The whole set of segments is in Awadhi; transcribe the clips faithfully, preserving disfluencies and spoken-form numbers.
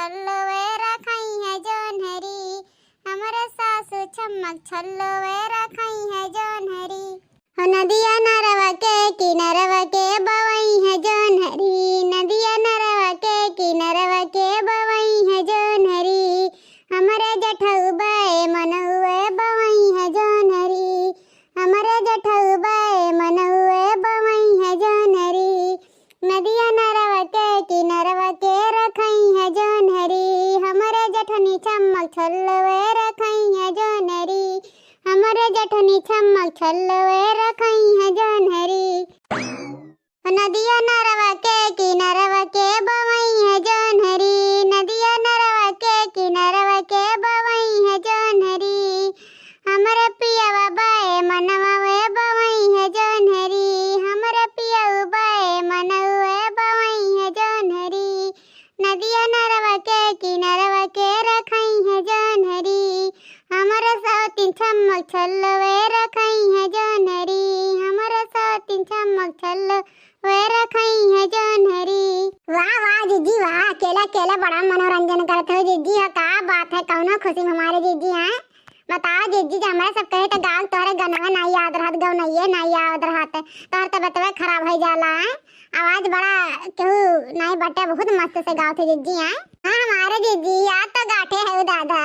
छल्लो वे रखइहैं जोन्हरी, हमरे सासु छम्मक छल्लो वे रखइहैं जोन्हरी। हो नदिया नरवा के किनरवा के बवइहैं जोन्हरी, नदिया नरवा के किनरवा के बवइहैं जोन्हरी। हमरे जठउबे मनउबे बवइहैं जोन्हरी, हमरे जठउबे मनउबे बवइहैं जोन्हरी। नदिया नरवा के किनरवा के रखइहैं जोन्हरी, हमरे जठनी छम्मक छल्लो वे रखइहैं जोन्हरी, हमरे जठनी छम्मक छल्लो वे रखइहैं जोन्हरी। नदिया नरवा के किनरवा के बवइहैं जोन्हरी, नदिया नरवा के किनरवा के बवइहैं जोन्हरी। हमरे पियवा बे मनवा वे बवइहैं जोन्हरी, हमरे पियऊ बे मनवा वे बवइहैं जोन्हरी। नदिया नरवा के किनरवा के रखइहैं जोन्हरी, हमरे सौतिन छम्मक छल्लो वे रखइहैं जोन्हरी, हमरे सौतिन छम्मक छल्लो वे रखइहैं जोन्हरी। वाह, वाह, जिज्जी, वाह। अकेले, अकेले बड़ा मनोरंजन करत हो, जिज्जी, ह का बात है, कौनो खुशी में हमारे जिज्जी हैं। बताओ, जिज्जी, जे हमरे सब कहे त गाँव तोहरे गनवा नाई याद रहत, गौनइये नाई याद रहत, तोहर तबियतवे खराब होइ जाला, हैं? आवाज बड़ा केहू नाई बटे, बहुत मस्त से गावत हो, जिज्जी, हैं? हाँ, हमारे जिज्जी, याद तो गाठे है दादा।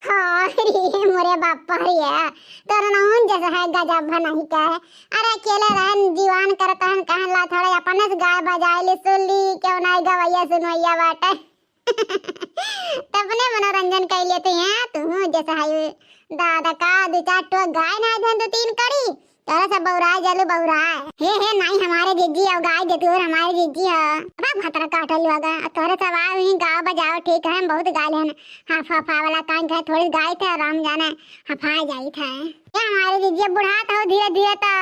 हाँ, रे मोरे बापा रे, तोर नहुन जैसा है गजब है नहीं कहे। अरे अकेले रहन जीवान करत हन, कहन ला थोड़े अपने से गाय बजाए ले सुन ली, क्यों नहीं गवैया सुनवैया बाटे। तब अपने मनोरंजन कर लेते हैं, तू जैसा है दादा का दो चार टो गाय ना धन दो तीन कड़ी, तोहरे सब बौराए जालू बौराए। हे, हे, नाई हमारे जिज्जी, अब गाय देती और हमारे जिज्जी ह। अब भतरा काटल लगा, तोहरे सब आए हुई गाओ बजाओ, ठीक है, हम बहुत गाय लेन। हफ हफा वाला काम है, थोड़ी गाय थे, आराम जाने हफा जाई थे। ये हमारे जिज्जी अब बुढ़ात हो धीरे धीरे तो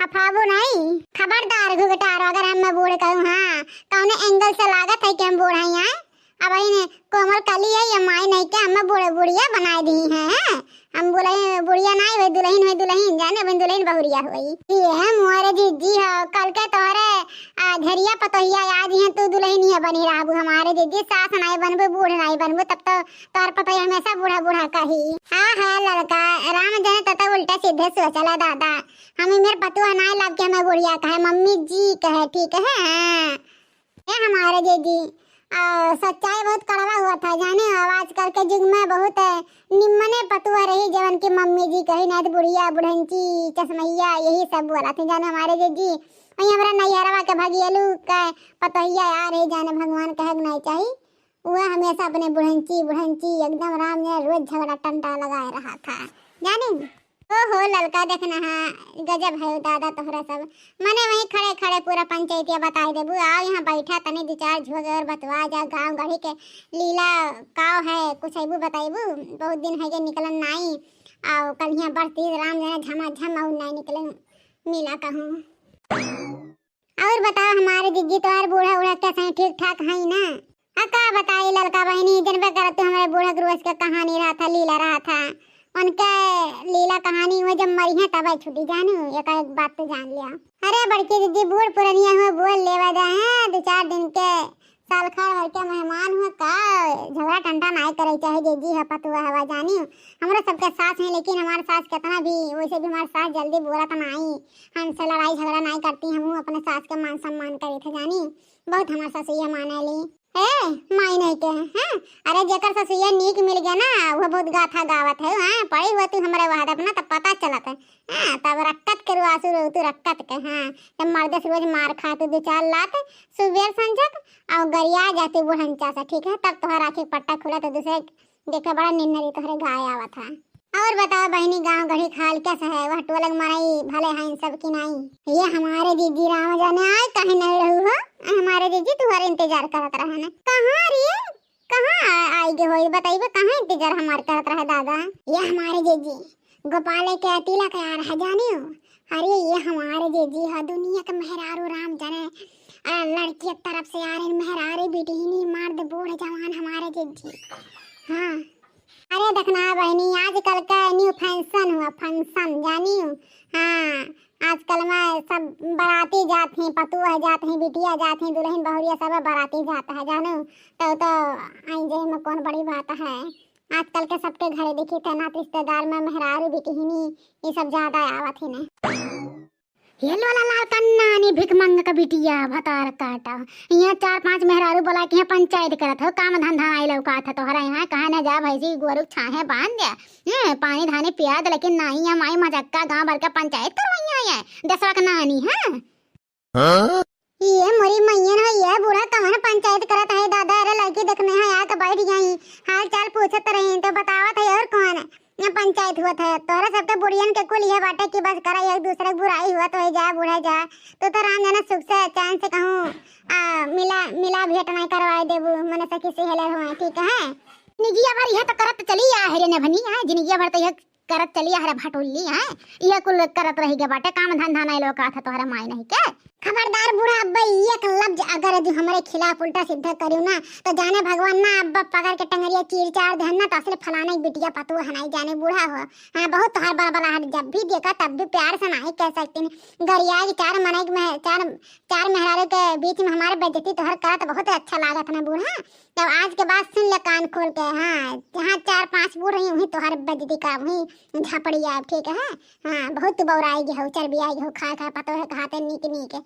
हफाबू नहीं। खबरदार घुघटारो, अगर हम मैं बूढ़ कहूँ, हाँ, कौने एंगल से लागत है कि हम बूढ़ हैं, हैं? अब इन्हें कोमल कली है, ये माई नहीं के हमें बूढ़े बुढ़िया बनाए दी हैं, हैं? हम बोले बुढ़िया नहीं हुई, दुल्हन हुई, दुल्हन जाने, अब दुल्हन बहुरिया हुई। ये है मोरे जिज्जी हो, कल के तोहरे, आ, झरिया पतोहिया आज हैं, तू दुल्हन ही बनी रहबू हमारे जिज्जी, सास नहीं बनबू, बूढ़ नहीं बनबू, तब तो तोहर पतोहिया हमेशा बूढ़ा बूढ़ा कही। हाँ, हाँ, लड़का, राम जाने तो, तो उल्टा सीधे सोचला दादा, हम मेरे पतुआ नहीं लाग के हमें बुढ़िया कहे, मम्मी जी कहे, ठीक है, हाँ। ए हमारे जिज्जी, आ, सच्चाई बहुत कड़वा हुआ था, जाने हो, अब आजकल के युग में बहुत, अ, निम्मने पतुआ रही, जवन की मम्मी जी कही, नहीं तो बुढ़िया, बुढ़ंची, चश्मैया, यही सब बोला थे, जाने हमारे जिज्जी। वहीं हमरा नैहरवा के भगियलू के पतोहिया आ रही, जाने भगवान कहे के नहीं चाही, वह हमेशा अपने बुढ़ंची, बुढ़ंची, एकदम राम ने रोज झगड़ा टंटा लगाए रहा था, जाने। ओहो, ललका देखना है, गजब है दादा तोहरा सब। मने वहीं खड़े खड़े पूरा पंचायतिया बताई देबू। आओ यहाँ बैठा, तनी दो चार झोग और बतवा जा, गाँव गढ़ी के लीला काव है, कुछ अबू बताइबू? बहुत दिन है जे निकलन नाई, आओ कल यहाँ बरती राम जाने झमाझम और नाई निकलन मिला कहूँ। और बताओ हमारे जिज्जी, तोहार बूढ़ा उढ़ा कैसे हैं, ठीक ठाक हैं ना? आ का बताई ललका बहिनी, जनबे करत तू हमरे बूढ़ा के रोज के कहानी रहा था, लीला रहा था। उनके लीला कहानी वो जब मरी है तब छुट्टी जानू, एक एक बात तो जान लिया। अरे बड़की दीदी, बूढ़ पुरनिया हो, बोल लेवा दे हैं, दो चार दिन के सालखर भर के मेहमान हो, का झगड़ा टंटा नाई करे चाहे जिज्जी है पतुआ हवा जानी। हमरा सबके सास हैं, लेकिन हमारे सास कितना भी, वैसे भी हमारे सास जल्दी बोलत नाई, हमसे लड़ाई झगड़ा नाई करती, हम अपने सास के मान सम्मान करे थे जानी। बहुत हमार ससुइया माने ली। ए, माई नहीं के, हाँ? अरे जेकर ससुइया नीक मिल गया ना, वो बहुत गाथा गावत है, हाँ? पड़ी हुआ तू हमरे वहाद अपना तब पता चलत है, हाँ? तब रक्कत के रुआसू रो तू रक्कत के, हाँ? तब मर्दे से रोज मार खा तू दो चार लात, सुबेर संझक, और गरिया जाती बुढ़ंचा से, ठीक है? तब तोहर आँखी के पट्टा खुला तो दूसरे देखे बड़ा निन्नरी तोहरे गाय आवत है। और बताओ बहिनी, गाँव गढ़ी खाल कैसा है? वह टोलक मरई भले हैं सब की नाई? ये हमारे जिज्जी राम जाने आए कहीं नहीं रहू हो। हमारे जिज्जी तुम्हारे इंतजार करत रहे न। कहाँ रे? कहाँ आ-, आई गे होई? बताइबे कहाँ इंतजार हमार करत रहे दादा? ये हमारे जिज्जी गोपाले के तिलक आ रहा जानियो। अरे ये हमारे जिज्जी है, दुनिया के मेहरारू राम जाने, आ, लड़की के तरफ से आ रहे मेहरारू बिटिहनी मर्द बूढ़ जवान हमारे जिज्जी। हाँ। अरे देखना बहिनी, आजकल का न्यू फैशन हुआ, फंक्शन जानी हो? हाँ, आजकल में सब बराती जात हैं, पतुआ जात हैं, बिटिया जात हैं, दुल्हन बहुरिया सब बराती जात है जानू। तो, तो में कौन बड़ी बात है? आजकल के सबके घरे देखी थे ना, रिश्तेदार में मेहरारू बिटिहिनी, ये सब ज्यादा आवत ही ने। ये लोला लाल का नानी भिख मंग का बिटिया भतार काटा। यहाँ चार पाँच मेहरारू बोला कि यहाँ पंचायत करत हो, काम धंधा आई लौकात है तोहरा यहाँ, कहाँ न जा भैंसी गोरू छाहे बांध दे, हैं, पानी धानी पिया दे, लेकिन नाई या माई मजक्का गाँव भर के पंचायत करवाइया है, दसवा का नानी है। हाँ? ये मोरी मैयन हो, ये बूढ़ा कवन पंचायत करत है दादा? अरे लड़की देखने है आके बैठ गई, हाल चाल पूछत रही तो बतावत है और कौन? ये पंचायत हुआ था तोहरा सबके बुढ़ियन के कुल ये बाटे कि बस करा एक दूसरे के बुराई हुआ तो है जा बूढ़ा जा, तू तो राम जाने सुख से चैन से कहूँ आ, मिला मिला भेंट नहीं करवाए देबू, मने सखी सहेलर हुआ, ठीक है? जिंदगिया भर यह तो करत चली आ है रे नभनी, हाँ, जिंदगिया भर तो यह करत चली आ है रे भटुल्ली, हाँ, यह कुल करत रही गे बाटे, काम धंधा नहीं लोग का था तोहरा माई नहीं के। खबरदार बूढ़ा, अब एक लफ्ज अगर यदि हमरे खिलाफ उल्टा सीधा करियो ना, तो जाने भगवान ना अब पकड़ के टंगरिया चीर चार देहन ना, तो असले फलाना ही बिटिया पतुआ है, नहीं जाने बूढ़ा हो। हाँ, बहुत तोहार बलबलाहट, जब भी देखा तब भी प्यार से नहीं कह सकती। गरिया के चार मनई के मह-, चार, चार मेहरारू के बीच में हमारे बेइज्जती तोहर करत बहुत अच्छा लागत ना बूढ़ा। तब आज के बाद सुन ले कान खोल के, हाँ, जहाँ चार पाँच बूढ़ रही वहीं तोहर बेइज्जती का, वहीं झपड़ी आए, ठीक है? हाँ, बहुत तू बौराई गई हो, चर्बी आई गई हो, खा खा पतोह के हाथे नीक नीक।